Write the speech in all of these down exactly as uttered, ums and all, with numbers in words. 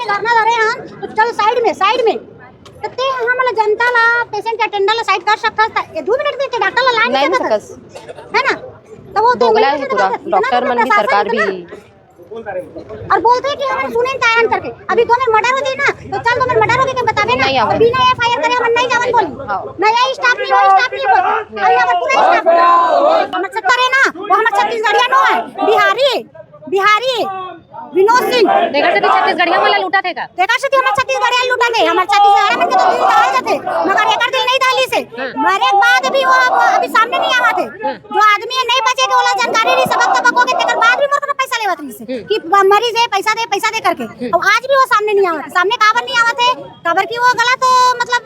धरना धरे हन, तो चल साइड में, साइड में। तो ते हमला जनता ला, पेशेंट के अटेंडर ला साइड कर सकथस, त ये दू मिनट में ते डॉक्टर ला ला नहीं नहीं सकस। सकस। है ना? तो वो तो दोगला वही है तो पूरा, बात है। इतना डॉक्टर तो मन भी, प्रशासन सरकार इतना भी। और बोलते हैं कि हमन सुने तायन करके। अभी तो मेरे मर्डर हो जाए ना, तो चल तो मेरे मर्डर हो गए के बतावे ना। नहीं आवे। बिना एफआईआर करे हमन नहीं जावन बोली। हाँ। नया स्टाफ नहीं, वो स्टाफ नहीं बोलते। अभी हमर पूरा स्टाफ हमर छत्तर है ना, वो हमर छत्तीसगढ़िया नो है, बिहारी, बिहारी, विनोद सिंह। तेकर सेती छत्तीसगढ़िया मन ला लूटत हे का? तेकर सेती हमर छत्तीसगढ़िया लूटत हे, हमर छत्तीसगढ़िया मन के तो दिल दहाड़ जाथे, मगर एकर दिल नहीं दहली से। हाँ। मरे के बाद भी वो अब अभी सामने नहीं आवत हे। हाँ। जो आदमी नहीं बचे के ओला जानकारी रही, सबक तबक हो गए, तेकर बाद भी मोर करा पैसा लेवत रही से हम्म। कि ब-, मरीज है, पैसा दे, पैसा दे करके। हम्म। अब आज भी वो सामने नहीं आवत, सामने काबर नहीं आवत है, काबर कि वो गलत, मतलब,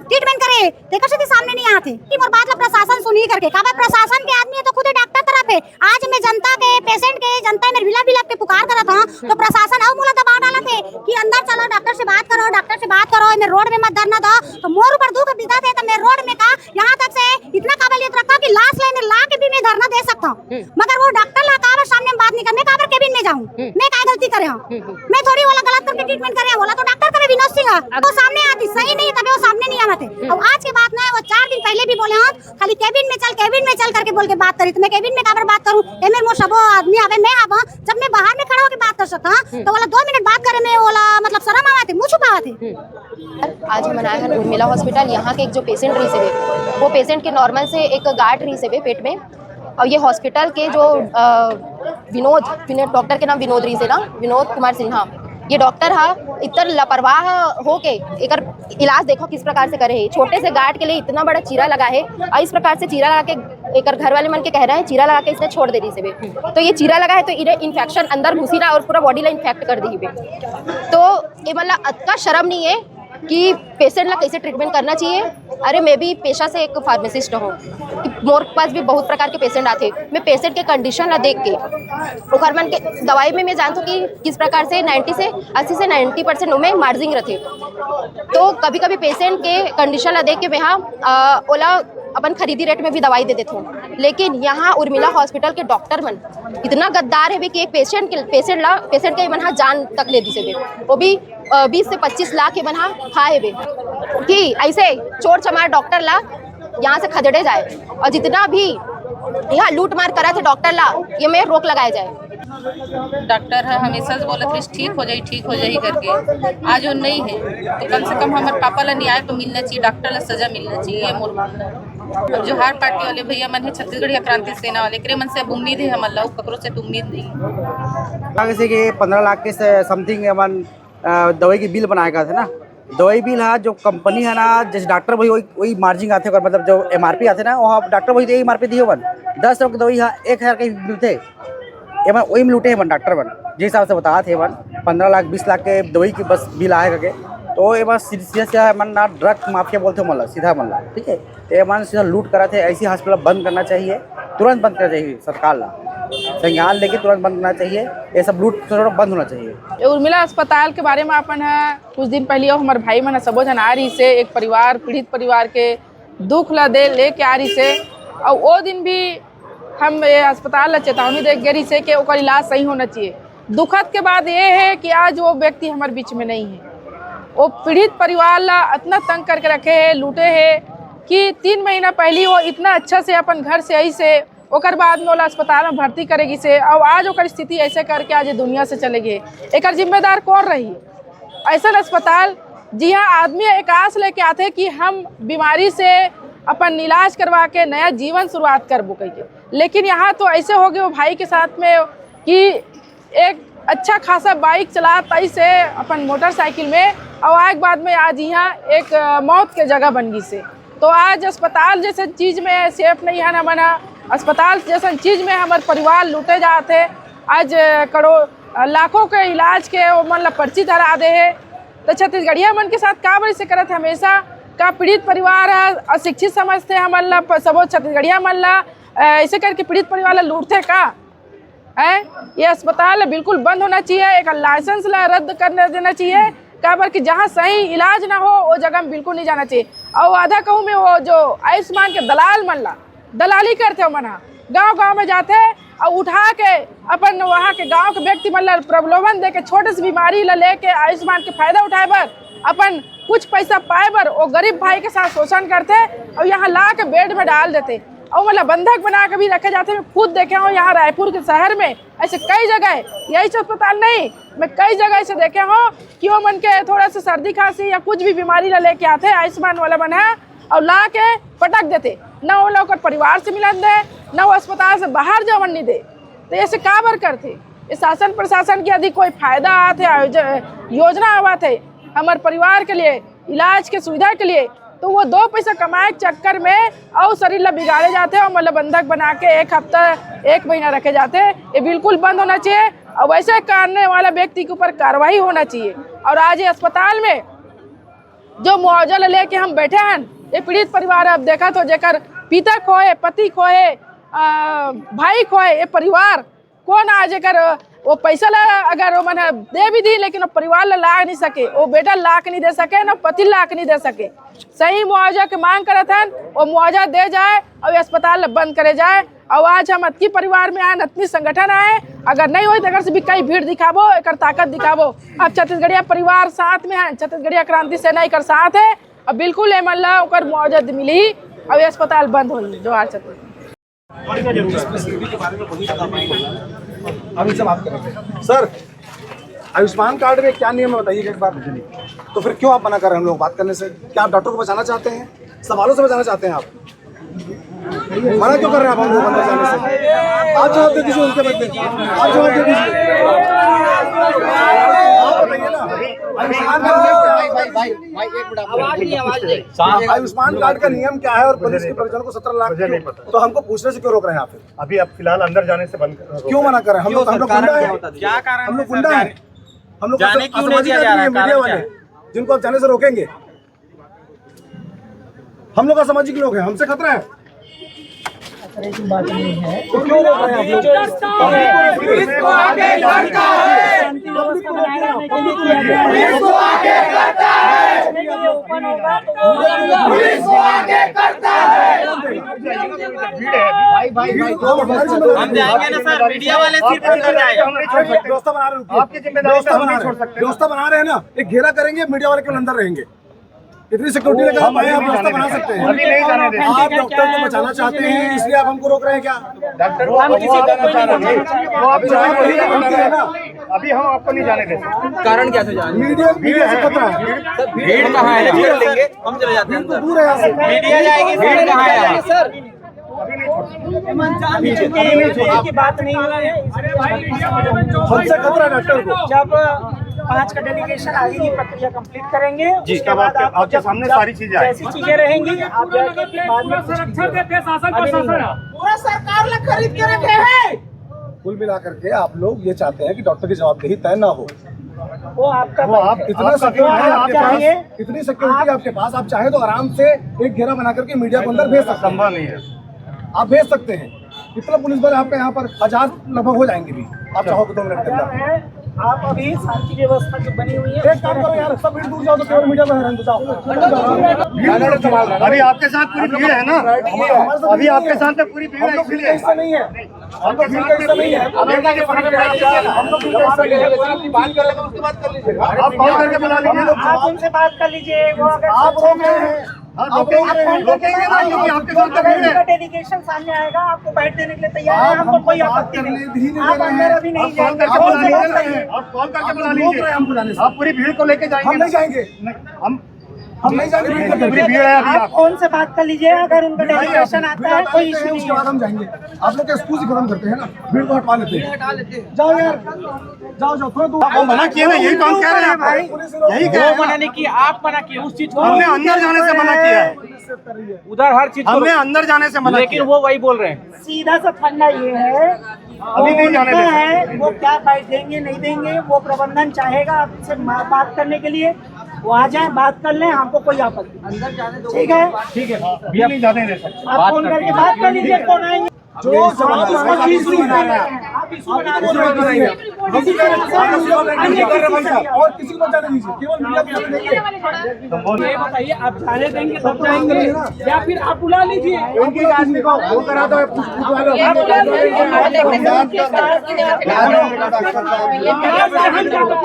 ट्रीटमेंट करे, तेकर सेती सामने नहीं आते कि मोर बात ला प्रशासन सुनही करके। काबर प्रशासन के आदमी है तो खुदे डॉक्टर तरफ है। आज मैं जनता के, पेशेंट के, जनता में विलप विलप के पुकार करत हूँ, तो प्रशासन अउ मोला दबाव डालत है कि अंदर चलो, डॉक्टर से बात करो, डॉक्टर से बात करो, मैं रोड में मत धरना दो। तो मोर ऊपर दुख बीतत है, तो मैं रोड में का, यहाँ तक से इतना काबिलियत रखा कि लाश लाइन ला के भी मैं धरना दे सकता हूँ। हम्म। मगर वो डॉक्टर ला काबर सामने में बात नहीं कर, मैं काबर केबिन में जाऊँ? हम्म। मैं काय गलती करे हूँ? हम्म, हम्म। मैं थोड़ी वाला गलत करके ट्रीटमेंट करे हूँ, बोला तो डॉक्टर करे विनोद सिंह है। अब वो सामने आती, सही नहीं, तभी वो सामने नहीं आवत है। हम्म। अब आज के बात ना है, वो चार दिन पहले भी बोले हूँ, खाली केबिन में चल, केबिन में चल करके बोल के बात करी, तो मैं केबिन में काबर बात करूँ? एमे मोर सबो आदमी आवे, मैं आवा, जब मैं बाहर में खड़ा होके बात कर सकता हूँ, हम्म। तो वाला दो मिनट बात करे में वाला, मतलब, शर्म आवत है, मुँह छुपावत है। हम्म। आज हमन आए हन उर्मिला हॉस्पिटल। यहाँ के एक जो पेशेंट रहिस हवे, वो पेशेंट के नॉर्मल से एक गांठ रहिस हवे पेट में, और ये हॉस्पिटल के जो, अ, विनोद, विनोद, डॉक्टर के नाम विनोद रहिस हे ना, विनोद कुमार सिन्हा, ये डॉक्टर हा इतना लापरवाह होके एकर इलाज देखो किस प्रकार से करे है। छोटे से गांठ के लिए इतना बड़ा चीरा लगा है, और इस प्रकार से चीरा लगा के एकर घर वाले मन के कह रहे हैं, चीरा लगा के इसने छोड़ दे रहिस हवे। तो ये चीरा लगा है तो इन्हें इन्फेक्शन अंदर घुसी ना और पूरा बॉडी ला इन्फेक्ट कर दी बे। तो ये मतलब अतका शर्म नहीं है कि पेशेंट ला कैसे ट्रीटमेंट करना चाहिए। अरे, मैं भी पेशा से एक फार्मासिस्ट हूँ, मोर पास भी बहुत प्रकार के पेशेंट आते। मैं पेशेंट के कंडीशन ला देख के, ओकर मन के दवाई में मैं जानत हूँ कि किस प्रकार से नाइंटी से, अस्सी से नाइंटी परसेंट में मार्जिन रहते। तो कभी कभी पेशेंट के कंडीशन ला देख के मैं हाँ, अ, ओला अपन खरीदी रेट में भी दवाई दे देते हूँ। लेकिन यहाँ उर्मिला हॉस्पिटल के डॉक्टर मन इतना गद्दार है कि एक पेशेंट के, पेशेंट ला, पेशेंट के मन हा जान तक ले दिसे बे। वो भी, अ, बीस से पच्चीस लाख के मन हा खाए बे कि ऐसे चोर चमार डॉक्टर ला यहाँ से खदेड़े जाए। और जितना भी यहाँ लूट मार करा थे डॉक्टर ला, ये में रोक लगाया जाए। डॉक्टर ह हमेशा से बोलत रहिस, "ठीक हो जाई, ठीक हो जाई," करके। आज वो नहीं है, तो कम से कम हमर पापा ला न्याय तो मिलना चाहिए, डॉक्टर ला सजा मिलना चाहिए, ये मोर मानना है। अब जोहार पार्टी वाले भैया मन है, छत्तीसगढ़िया क्रांति सेना वाले, एकरे मन से अब उम्मीद है हमन ला, ककरो से तो उम्मीद नहीं। जैसे कि पंद्रह लाख के से समथिंग हमन, अ, दवाई के बिल बनाए का थे ना, दवाई बिल हा जो कंपनी है ना, जैसे डॉक्टर वही, वही, वही मार्जिन आथे ओकर, मतलब जो एमआरपी आथे ना, वहाँ डॉक्टर वही तो एमआरपी दिए बन, दस रुपये की दवाई हा एक हजार के मिलते, एमन वही में लूटे हे मन डॉक्टर मन, जिस हिसाब से बतात हे मन, पंद्रह लाख, बीस लाख के दवाई के बस बिल आए करके। तो ये बस सीधा, सीधा, सीधा मन ना ड्रग माफिया बोलते मन ला, सीधा मन ला, ठीक है। तो ये मन सीधा लूट करत हे, ऐसी हॉस्पिटल बंद करना चाहिए, तुरंत बंद करना चाहिए सरकार ला, संज्ञान लेके तुरंत बंद करना चाहिए, ये सब लूट थोड़ा बंद होना चाहिए। ये उर्मिला अस्पताल के बारे में अपन ह कुछ दिन पहले हमर भाई मन ह सबो झन आ रहिस हे, एक परिवार, पीड़ित परिवार के दुख ला दे लेके आ रहिस हे, अउ ओ दिन भी हम ये अस्पताल ला चेतावनी दे गे रहिस हे कि ओकर इलाज सही होना चाहिए। दुखद के बात ये है कि आज वो व्यक्ति हमारे बीच में नहीं है। वो पीड़ित परिवार ला इतना तंग करके रखे है, लूटे है कि तीन महीना पहले वो इतना अच्छा से अपन घर से आई से, ओकर बाद में ओला अस्पताल में भर्ती करे गिस हे, अउ आज ओकर स्थिति ऐसे करके आज ये दुनिया से चले गए। एकर जिम्मेदार कौन रही? ऐसन अस्पताल, जिहाँ आदमी एक आस लेके आथे कि हम बीमारी से अपन इलाज करवा के नया जीवन शुरुआत करबो कहिके, लेकिन यहाँ तो ऐसे हो गए वो भाई के साथ में कि एक अच्छा खासा बाइक चलात आइस हे अपन मोटरसाइकिल में, अउ आए के बाद में आज यहाँ एक, अ, मौत के जगह बन गिस हे। तो आज अस्पताल जैसन चीज में सेफ नहीं है हमन ह। अस्पताल जैसन चीज में हमर परिवार लूटे जात हे। आज, अ, करोड़, अ, लाखों के इलाज के ओमन ला पर्ची धरा दे हे। तो छत्तीसगढ़िया मन के साथ का बड़ी से करत हमेशा का पीड़ित परिवार ह अशिक्षित समझथे हमन ला, प-, सबो छत्तीसगढ़िया मन ला, अ, ऐसे करके पीड़ित परिवार ला लूटथे का? हैं? ये अस्पताल बिल्कुल बंद होना चाहिए, एक लाइसेंस ला रद्द करने देना चाहिए, काबर कि जहाँ सही इलाज ना हो, वो जगह में बिल्कुल नहीं जाना चाहिए। और आधा कहूँ में वो जो आयुष्मान के दलाल मन ला, दलाली करथे ओमन ह, गांव-गांव में जाथे, अउ उठा के अपन वहाँ के गांव के व्यक्ति मन ला प्रलोभन दे के छोटे से बीमारी ला लेके आयुष्मान के फायदा उठाए बर, अपन कुछ पैसा पाए बर वो गरीब भाई के साथ शोषण करथे अउ यहाँ ला के बेड में डाल देथे अउ ओला बंधक बना के भी रखे जाथे। मैं खुद देखे हूँ यहाँ रायपुर के शहर में ऐसे कई जगह है, यही अस्पताल नहीं, मैं कई जगह ऐसे देखे हूँ कि वो मन के थोड़ा सा सर्दी खांसी या कुछ भी बीमारी ला लेके आथे आयुष्मान वाला मन है अउ ला के पटक देथे, न वो लोग परिवार से मिलन दे, न वो अस्पताल से बाहर जावन नहीं दे। तो ऐसे काबर करथे? ये शासन प्रशासन के यदि कोई फायदा आत है, आयोजन योजना आवत है हमारे परिवार के लिए, इलाज के सुविधा के लिए, तो वो दो पैसा कमाए के चक्कर में अउ शरीर ला बिगाड़े जाते हैं और मतलब बंधक बना के एक हफ्ता, एक महीना रखे जाते हैं। ये बिल्कुल बंद होना चाहिए और वैसे करने वाला व्यक्ति के ऊपर कार्रवाई होना चाहिए। और आज ये अस्पताल में जो मुआवजा ला लेके हम बैठे हैं, ये पीड़ित परिवार, अब देखा तो जेकर पिता खोए, पति खोए, आ, भाई खोए, ये परिवार कौन आज एकर वो पैसा ला अगर वो मन दे भी दी, लेकिन वो परिवार ला लाग नहीं सके, वो बेटा लाग नहीं दे सके, ना पति लाग नहीं दे सके। सही मुआवजा के मांग करत हन, वो मुआवजा दे जाए और ये अस्पताल ला बंद करे जाए। और आज हम अतकी परिवार में आए, अतनी संगठन आए, अगर नहीं होई तो एकर से भी कई भीड़ दिखाबो, एकर ताकत दिखाबो। अब छत्तीसगढ़िया परिवार साथ में है, छत्तीसगढ़िया क्रांति सेना एकर साथ है। अब बिल्कुल एमन ला ओकर मुआवजा मिलही, अब ये अस्पताल बंद होई। जोहार छत्तीसगढ़। हम इनसे बात करेंगे। सर, आयुष्मान कार्ड में क्या नियम है, बताइएगा एक बार। तो फिर क्यों आप मना कर रहे हैं हम लोग बात करने से? क्या आप डॉक्टर को बचाना चाहते हैं? सवालों से बचाना चाहते हैं आप? मना क्यों कर रहे हैं आप हमको बंदा जाने से? आप जवाब दे दीजिए उनके बदले, आप जवाब दे दीजिए। आप बताइए ना, आयुष्मान कार्ड का नियम क्या है? आयुष्मान कार्ड का नियम क्या है और पुलिस के परिजनों को सत्रह लाख क्यों? तो हमको पूछने से क्यों रोक रहे हैं आप फिर? अभी आप फिलहाल अंदर जाने से बंद, क्यों मना कर रहे हैं? हम लोग, हम लोग गुंडा है, क्या कारण हम लोग गुंडा है। हम लोग जाने क्यों नहीं दिया जा रहा है? मीडिया वाले जिनको आप जाने से रोकेंगे, हम लोग असामाजिक लोग हैं, हमसे खतरा है। ऐसी बात नहीं है। तो क्यों रोक रहे हैं आप लोग? भाई भाई भाई, हम जाएंगे ना सर, मीडिया वाले सिर्फ अंदर जाएगा। व्यवस्था बना रहे हैं, आपकी जिम्मेदारी व्यवस्था बना रहे हैं, व्यवस्था बना रहे हैं ना, एक घेरा करेंगे, मीडिया वाले केवल अंदर रहेंगे। इतनी सिक्योरिटी लेकर आप आए, आप व्यवस्था बना सकते हैं। अभी नहीं जाने देंगे। आप डॉक्टर को बचाना चाहते हैं, इसलिए आप हमको रोक रहे हैं क्या? डॉक्टर को हम किसी को नहीं बचाना चाहते। वो आप जवाब वही देंगे ना। अभी हम आपको नहीं जाने देंगे। कारण क्या सर? मीडिया, मीडिया से खतरा है। भीड़ कहाँ है? भीड़ लेंगे, हम चले जाते हैं। भीड़ तो दूर है यहाँ से। मीडिया जाएगी, भीड़ कहाँ है? सर, की बात नहीं हुई है। हमसे खतरा है डॉक्टर को। जब पाँच का डेलीगेशन आगे की प्रक्रिया कंप्लीट करेंगे, उसके बाद आपके सामने सारी चीजें, जैसी चीजें रहेंगी, आप जाके फिर बाद में कुछ कीजिएगा। अभी नहीं। पूरा सरकार ला खरीद के रखे हैं। कुल मिला करके आप लोग ये चाहते हैं कि डॉक्टर की जवाबदेही तय ना हो। वो आपका, वो आप इतना सिक्योरिटी आपके पास, इतनी सिक्योरिटी आपके पास, आप चाहे तो आराम से एक घेरा बना करके मीडिया को अंदर भेज सकते हैं। संभव नहीं है। आप भेज सकते हैं। कितना पुलिस बल आपका यहाँ पर? हजार लगभग हो जाएंगे भी, आप चाहो तो दो मिनट के अंदर। आप अभी शांति व्यवस्था जो बनी हुई है, एक काम करो यार, सब भीड़ दूर जाओ, तो केवल मीडिया में रहने दो, जाओ। अभी आपके साथ पूरी भीड़ है ना, अभी आपके साथ तो पूरी भीड़ है, इसलिए। ऐसा नहीं है, हम लोग भीड़ का हिस्सा नहीं है। हम लोग भीड़ का हिस्सा नहीं है। हम लोग भीड़ का हिस्सा नहीं है। बात कर लेंगे, उसके बाद कर लीजिएगा। आप कॉल करके बुला लीजिए। आप उनसे बात कर लीजिए, वो अगर आप हो गए हैं। हाँ, रोकेंगे, रोकेंगे ना, क्योंकि आपके साथ तो भीड़ है। डेलीगेशन सामने आएगा, आपको बैठ देने के लिए तैयार है, हमको कोई आपत्ति नहीं। आप अंदर अभी नहीं जाएंगे। आप कॉल करके बुला लीजिए। आप पूरी भीड़ को लेके जाएंगे। हम नहीं जाएंगे। हम हम नहीं जाएंगे भीड़ के अंदर। पूरी भीड़ है अभी। आप फोन से बात कर लीजिए, अगर उनका डेलीगेशन आता है कोई इशू नहीं है। हम जाएंगे। आप लोग का एक्सक्यूज ही खत्म करते हैं ना, भीड़ को हटवा लेते हैं। जाओ यार, जाओ जाओ, थोड़ा दूर। वो मना किए ना, यही तो हम कह रहे हैं भाई। यही कह रहे हैं। मना नहीं किया, आप मना किए उस चीज को। हमने अंदर जाने से मना किया है। उधर हर चीज, हमने अंदर जाने से मना किया। लेकिन वो वही बोल रहे हैं। सीधा सा फंडा ये है, अभी नहीं जाने दे सकते। वो क्या बैठ देंगे नहीं देंगे, वो प्रबंधन चाहेगा आपसे बात करने के लिए, वो आ जाए, बात कर लें, हमको कोई आपत्ति नहीं। ठीक है, ठीक है, अभी नहीं जाने दे सकते। आप फोन करके बात कर लीजिए, कौन आएंगे। जो जवाब उसका चीज नहीं है। आप इसको बना दीजिए। और किसी को मत जाने दीजिए, केवल मीडिया को जाने देंगे। ये बताइए, आप जाने देंगे तब जाएंगे या फिर आप बुला लीजिए? उनकी आदमी को वो करा दो, आप बुला लीजिए।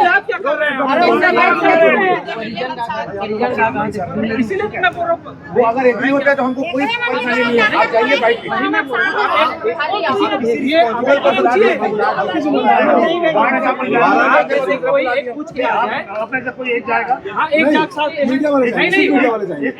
आप क्या कर रहे हैं? इसीलिए तो मैं बोल रहा हूँ। वो अगर एग्री होता है तो हमको कोई परेशानी नहीं है। आप जाइए, बैठ के। ये आप लोग पूछिए। आप में से कोई एक पूछ के आ जाए। आप में से कोई एक जाएगा। हाँ, एक जाग साथ में। मीडिया वाले नहीं, जाएंगे, नहीं। मीडिया वाले जाएंगे।